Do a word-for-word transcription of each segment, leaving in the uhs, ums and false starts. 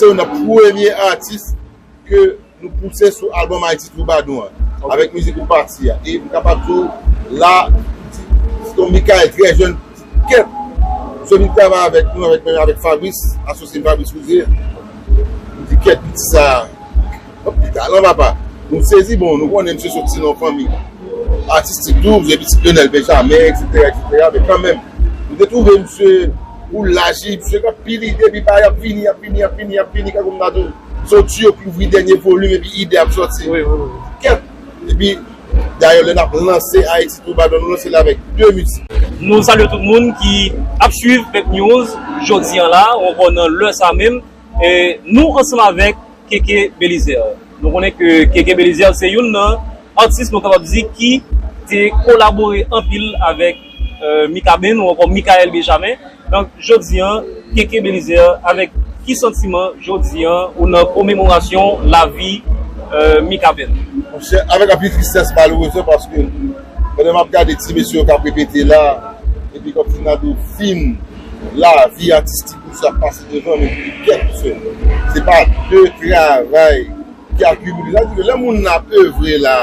Se youn nan premye atis ke nou pouse sou albòm Ayiti Twoubadou an, avèk mizik Ou Pati a. E m kapab di w, la, se yon Michael trè jèn, kèt. Misye vin travay avèk nou, avèk, menm avèk Fabrice, asosye m Fabrice Rouzier. M di, kèt, piti sa, hop, li talan, papa. Nou sezi, bon, nou konnen misye soti nan yon fanmi atistik tou, misye pitit Lionel Benjamin, et cetera, et cetera. Men kanmenm, nou te twouve misye pou laji, misye gen anpil ide, epi bagay ap vini, ap vini, ap vini, ap vini, kankou m ta di w, se yon tiyo ki ouvri dènye volim, epi ide ap sòti. Wi, wi, wi. Kèt. Epi, dayè, lè n ap lanse Ayiti Twoubadou, nou lanse l avèk de mizik. Nou salye tout moun ki ap swiv Pèp News jodi an la, ou ankò nan lè sa menm. E nou ansanm avèk Keke Belizaire. Nou konnen ke Keke Belizaire se youn nan atis, nou kapab di, ki te kolabore anpil avèk, euh, Mikaben ou ankò Michael Benjamin. Donk, jodi an, Keke Belizaire, avèk ki santiman jodi an ou nan komemorasyon lavi, euh, Mikaben? Monchè, avèk anpil tristès, malerezman, paske pandan m ap gade ti mesye yo k ap repete la, epi kòmsi m ta di w, fim lavi atistik misye ap pase devan, men kèt, mesye, se pa de travay ki akimile. Sa di ke lè moun nan ap evre la,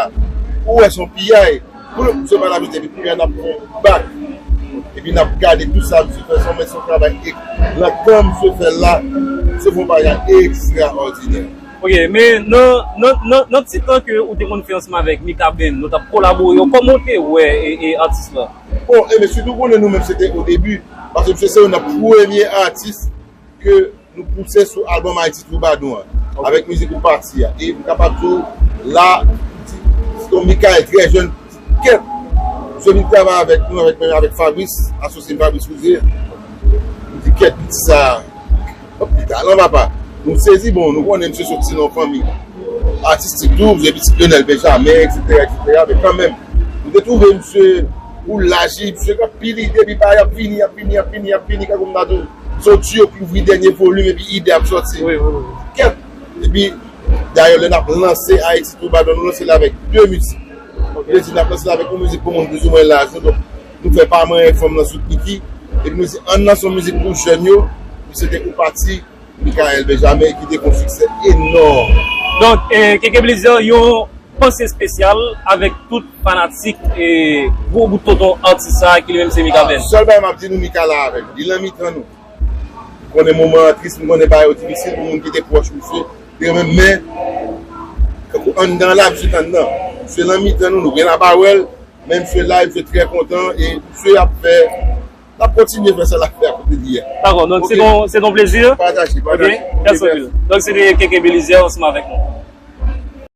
ou wè se yon piyay, pou nou, misye pa la vite, epi kounye a n ap fè yon bak. Epi n ap gade tout sa misye fè, se yon, men se yon travay ek-, nan tan misye fè l la, misye fè yon bagay ekstraòdinè. Ok, men nan, nan, nan, nan ti tan ke ou te konn fè ansanm avèk Mikaben, nou t ap kolabore yo, kòman w te wè e, e atis la? Bon, e men sitou konnen nou menm se te o debi, paske misye se youn nan premye atis ke nou pouse sou albòm Ayiti Twoubadou an, avèk mizik Ou Pati a. E m kapab di w, la, se yon Michael trè jèn, kèt. Misye vin travay avèk nou, avèk, menm avèk Fabrice, asosye m Fabrice Rouzier. M di, kèt, piti sa, hop, li talan, papa. Nou sezi, bon, nou konnen misye soti nan yon fanmi atistik tou, misye pitit Lionel Benjamin, et cetera, et cetera. Men kanmenm, nou te twouve misye pou laji, misye gen anpil ide, epi bagay ap vini, ap vini, ap vini, ap vini, kankou m ta di w, se yon tiyo ki ouvri dènye volim, epi ide ap sòti. Wi, wi, wi. Kèt. Epi, dayè, lè n ap lanse Ayiti Twoubadou, nou lanse l avèk de mizik. Ok. Vle di, n ap lanse l avèk yon mizik pou moun plizoumwen laj nou. Donk, nou fè Pa Manyen Fanm nan sou Kiki. Epi nou di, ann lanse yon mizik pou jèn yo. Misye te Ou Pati, Michael Benjamin, ki te gen yon siksè enòm. Donk, eh, Keke Belizaire, yon panse espesyal avèk tout fanatik e gwo bout tonton atis sa a ki li menm se Mikaben. Sèl bagay m ap di nou, Mika la avè nou. Li nan mitan nou. M konnen moman an tris, m konnen bagay yo difisil pou moun ki te pwòch misye. Te renmen, men, kankou anndan la, misye t anndan. Misye nan mitan nou, nou gen labawèl, men misye la, misye trè kontan, e misye ap fè, l ap kontinye fè sa l ap fè a kote li ye. Dakò, donk se ton, se ton plezi. Pataje, pataje. Ok, mèsi anpil. Donk se te Keke Belizaire ansanm avèk nou.